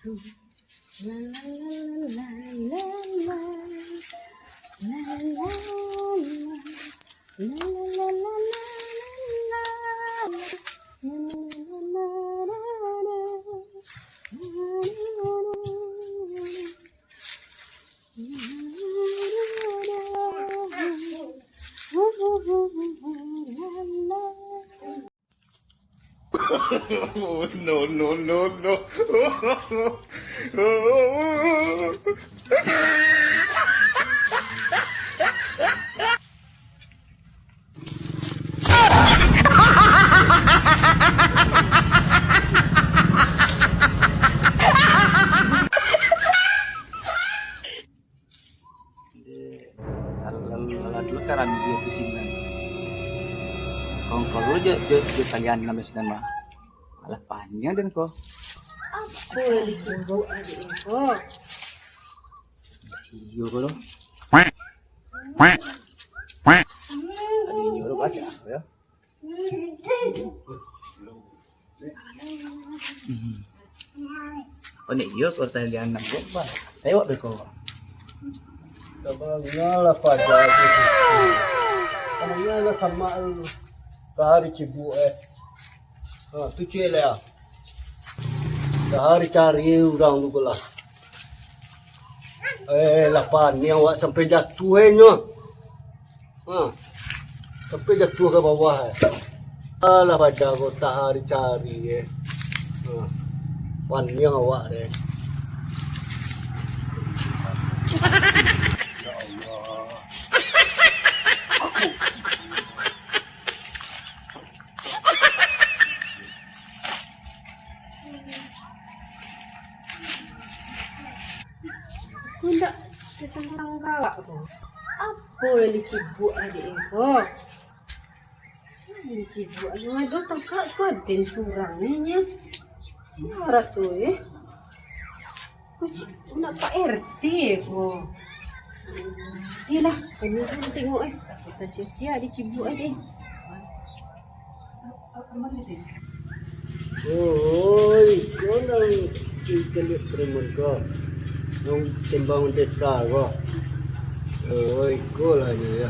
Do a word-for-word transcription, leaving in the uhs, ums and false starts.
No, no, no, no. Alah, alah, alah, dulu kan rami dia tu sinan. Kongko dulu jo, jo, jo kalian enam belas sinan mah. Alah, panjang den ko. Apo nan dicingok adik ko? Iyo ko lo. Adik iyo lo baca yo. Apo ni iyo ko talian nak buek ba? Sewak beko. Kabangunlah paja tu. Kabangunlah sama tu. Tahari cibuak eh. Ha, tu cek lah. Tahari cari urang tu lah. Eh, lah paniang awak sampai jatuah eh nyo. Ha. Sampai jatuah ka bawah eh. Alah paja ko tahari cari eh. Ha. Paniang awak deh. Ya Allah. Ko ndak datang urang galak ko. Apo nan dicibuak adik ko? Sia nan dicibuak? Nan ado tangkak ko den surang ni nyo. Sia raso eh. Ko cik, anak Pak R T ko. Iyolah, kami pun tengok eh. Takah sia-sia dicibuak eh. Oi, ko nan intelijen preman ko. Nan kembang desa ko. Oi, ko lah nyo yo.